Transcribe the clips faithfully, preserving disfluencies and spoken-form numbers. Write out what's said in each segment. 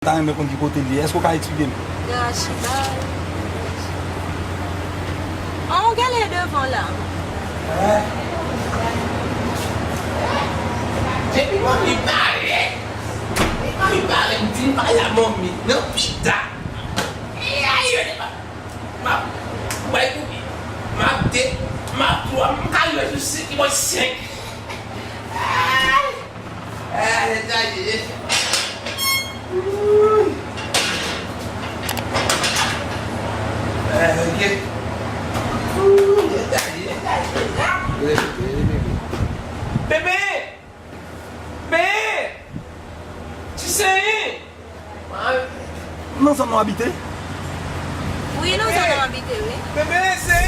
Ta renmen konn ki kote l ye. Èske w ka eksplike m? Garachi bay. An, ou genlè devan la. Depi manmi pale, depi manmi pale, m di m pa la manmi nan pita. E ayo, m ap, m ap de, m ap twa, m ka rive sou senk, m ap senk. Ay! Ah, nèg la ye. Ouh. Ah, ok. Ouh, nèg la ye, nèg la ye. Bebe! Bebe! Ti Seri! Nan zòn nou abite? Wi, nan zòn nou abite, wi. Bebe, se...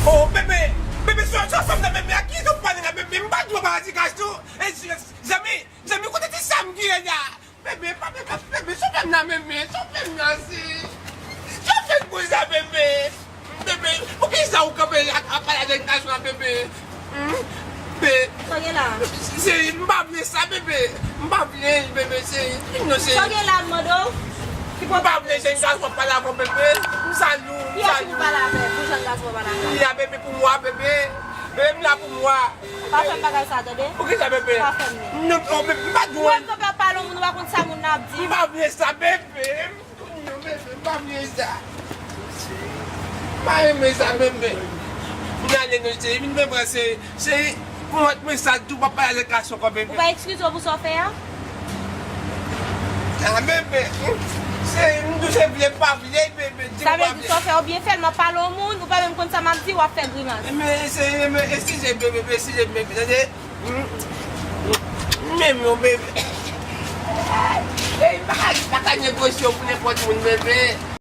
Oh, bebe, bebe, sou sa fèm nan, bebe, a ki tou pale la, bebe, m pa dwe ba ti kach tou. E, zanmi, zanmi, kote ti Sam ki ye la? Bebe, pa, bebe, bebe, sou fèm nan, bebe, sou fèm nan, se... Sou fèm pou sa, bebe. Bebe, poukisa ou kanpe la ap pale avèk gason an, bebe? Hmm? Be... Sa gen la? Cheri, m pa vle sa, bebe. M pa vle, bebe, cheri. Non, cheri. Sa gen la, m mande w? Ki pwoblèm? M pa vle jèn gason ap pale avè w, bebe. M salye w, m salye w. Kiyès ou pou pale avè? Pou jèn gason ap pale avè? Li la, bebe, pou mwa, bebe. Bebe, m la pou mwa. Pa fè m bagay sa, tande? Poukisa, bebe? Pa fè m li. Non, non, bebe, m pa dwe. Ou wè m kanpe ap pale yon moun, ou pa konn sa moun nan ap di. M pa vle sa, bebe. Non, bebe, m pa vle sa. M pa renmen sa, bebe. Vin ale non, cheri, vin pran, cheri, cheri, pou mwen, mwen sa tou, pa pale avèk gason ankò, bebe. Ou pa eskize w pou sa w fè a? Ah, bebe, cheri, m tou se vle, pa vle, bebe, di m pa vle. Sa vle di sa w fè a, ou byen fè l, m ap pale yon moun, ou pa menm konn sa m ap di, w ap fè grimas. Men, cheri, men, eskize, bebe, eskize, bebe, tande? M renmen w, bebe. Ey, m pa ka, m pa ka negosye w pou nenpòt moun, bebe.